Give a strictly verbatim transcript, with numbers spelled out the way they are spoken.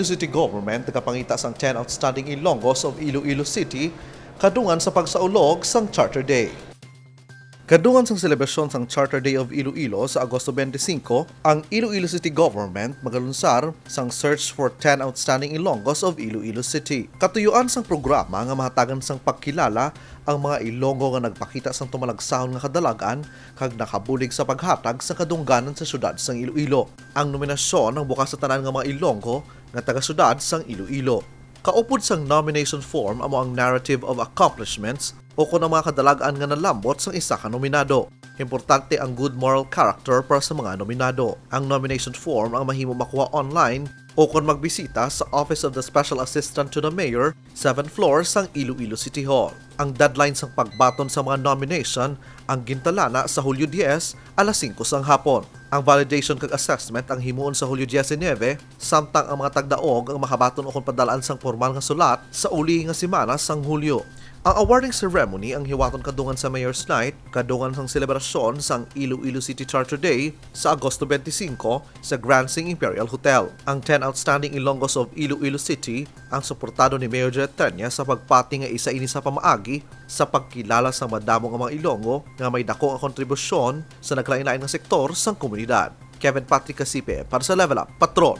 City Government nagapangita sang ten outstanding Ilonggos of Iloilo City kadungan sa pagsaulog sang Charter Day. Kadungan sang selebrasyon sang Charter Day of Iloilo sa Agosto twenty-five, ang Iloilo City Government magalunsar sang search for ten outstanding Ilonggos of Iloilo City. Katuyuan sang programa nga mahatagan sang pagkilala ang mga Ilonggo nga nagpakita sang tumalagsahon nga kadalag-an kag nakabulig sa paghatag sa kadungganan sa siyudad sang Iloilo. Ang nominasyon ang bukas sa tanan nga mga Ilonggo nga taga-siyudad sang Iloilo. Kaupod sang nomination form amo ang narrative of accomplishments o kon ang mga kadalag-an nga nalambot sang isa ka nominado. Importante ang good moral character para sa mga nominado. Ang nomination form ang mahimo makuha online o kon magbisita sa Office of the Special Assistant to the Mayor, seventh floor sang Iloilo City Hall. Ang deadline sang pagbaton sa mga nomination ang gintalana sa Hulyo diyes, alas singko sang hapon. Ang validation kag assessment ang himuon sa Hulyo diecinuebe, samtang ang mga tagdaog ang makabaton ukon padal-an sang pormal nga sulat sa uli nga semana sang Hulyo. Ang awarding ceremony ang hiwaton kadungan sa Mayor's Night, kadungan sang selebrasyon sang Iloilo City Charter Day sa Agosto twenty-five sa Grand Sing Imperial Hotel. Ang ten Outstanding Ilonggos of Iloilo City ang suportado ni Mayor Jered Teña sa pagpati nga isa ini sa pamaagi sa pagkilala sa madamo nga mga Ilonggo nga may dako nga kontribusyon sa naglain-lain nga sektor sang komunidad. Kevin Patrick Casipe para sa Level Up Patrol.